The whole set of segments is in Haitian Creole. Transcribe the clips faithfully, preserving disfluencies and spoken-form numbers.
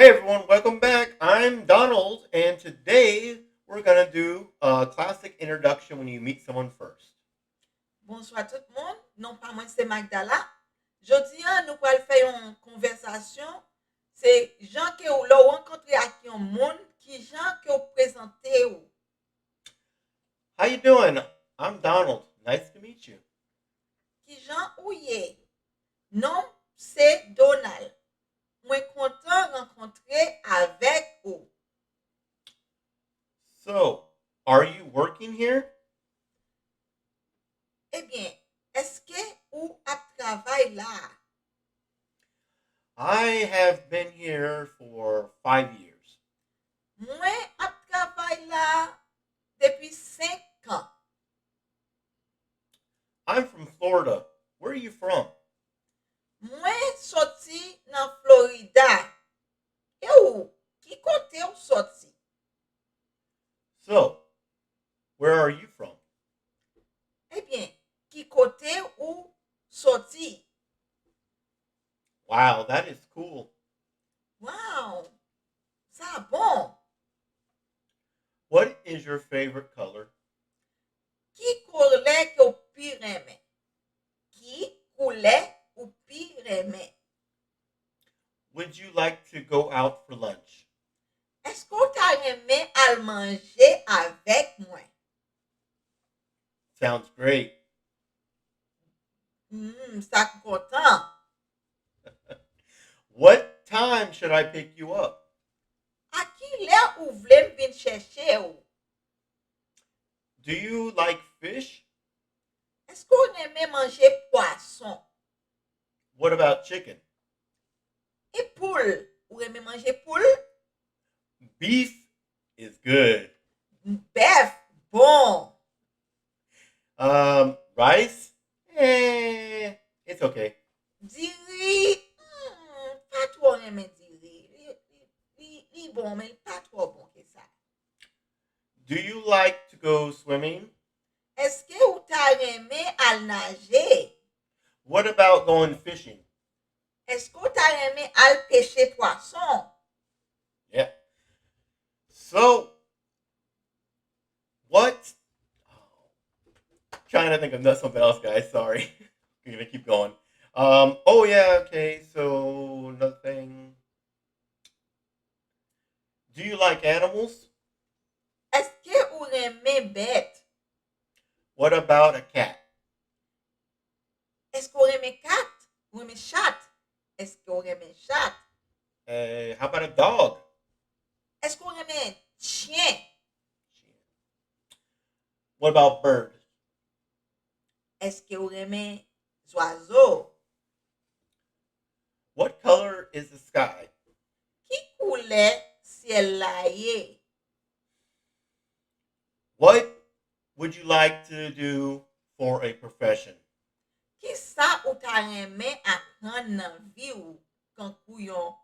Hey everyone, welcome back. I'm Donald, and today we're gonna do a classic introduction when you meet someone first. Bonswa tout moun, non pa mwen se Magdala. Jodi a nou pral fè yon konvèsasyon, se jan ke w lè w rankontre ak yon moun, ki jan ke w prezante w. How you doing? I'm Donald. Nice to meet you. Ki jan ou ye? Non m se Donald. Mwen kontan rankontre avèk ou. So, are you working here? Ebyen, èske ou ap travay la a? I have been here for five years. Mwen ap travay la depi senk an. I'm from Florida. Where are you from? Mwen soti nan Florida. E ou, ki kote w soti? So, where are you from? Ebyen, ki kote ou soti? Wow, that is cool. Wow, sa bon. What is your favorite color? Ki koulè ke w pi renmen? Ki koulè ou pi renmen? Would you like to go out for lunch? Èske w ta renmen al manje avèk mwen? Sounds great. Hmm, sa k kontan. What time should I pick you up? A ki lè ou vle m vin chèche w? Do you like fish? Èske w renmen manje pwason? What about chicken? E poul? Ou renmen manje poul? Beef is good. Bèf bon. Um, rice? Eh, it's okay. Diri, hmm, pa twò renmen diri. Li, li, li, li bon, men li pa twò bon ke sa. Do you like to go swimming? Èske ou ta renmen al naje? What about going fishing? Èske ou ta renmen al peche pwason? Yeah. So, what? Trying to think of something else, guys. Sorry. We're gonna keep going. Um. Oh yeah. Okay. So nothing. Do you like animals? Èske ou renmen bèt? What about a cat? Èske ou renmen kat? Ou renmen chat? Èske ou renmen chat? Uh, how about a dog? Èske ou renmen chen? What about bird? Èske ou renmen zwazo? What color is the sky? Ki koulè syèl la ye? What would you like to do for a profession? Kisa ou ta renmen aprann nan vi w kankou yon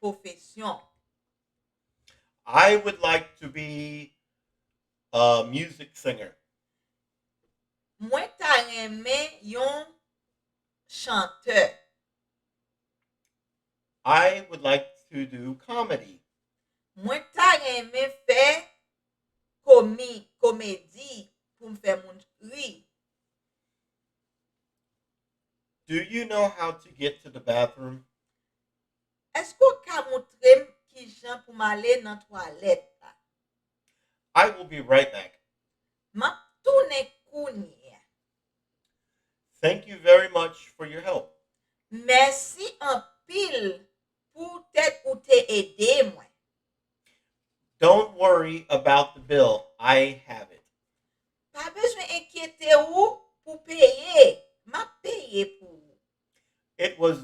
pwofesyon? I would like to be a music singer. Mwen ta renmen yon chantè. I would like to do comedy. Mwen ta renmen fè komi, komedi pou m fè moun ri. Do you know how to get to the bathroom? Èske w ka montre m kijan pou m ale nan twalèt la? I will be right back. M ap tounen kounye a. Thank you very much for your help. Mèsi anpil poutèt ou te ede mwen. Don't worry about the bill. I have it. Pa bezwen enkyete ou pou peye. M ap peye pou ou. It was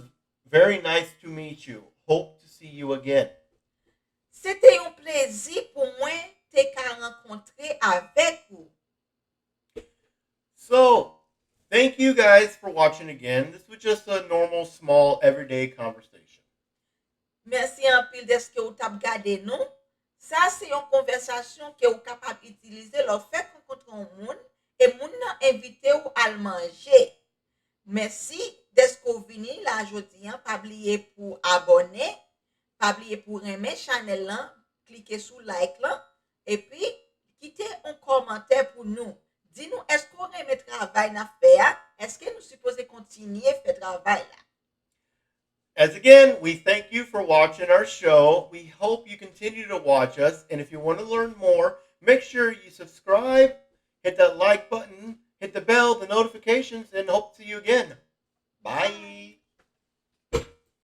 very nice to meet you. Hope to see you again. Se te yon plezi pou mwen te ka rankontre avèk ou. So, thank you guys for watching again. This was just a normal, small, everyday conversation. Mèsi anpil dèske ou t ap gade nou. Sa se yon konvèsasyon ke ou kapab itilize lè w fèk rankontre yon moun e moun nan envite w al manje. Mèsi dèske w vini la jodi a. Pa bliye pou abòne, Pa bliye pou renmen chanèl lan, klike sou like lan, epi kite yon kòmantè pou nou. Di nou, èske w renmen travay n ap fè a? Èske nou sipoze kontinye fè travay la? As again, we thank you for watching our show. We hope you continue to watch us. And if you want to learn more, make sure you subscribe, hit that like button, hit the bell, the notifications, and hope to see you again. Bye.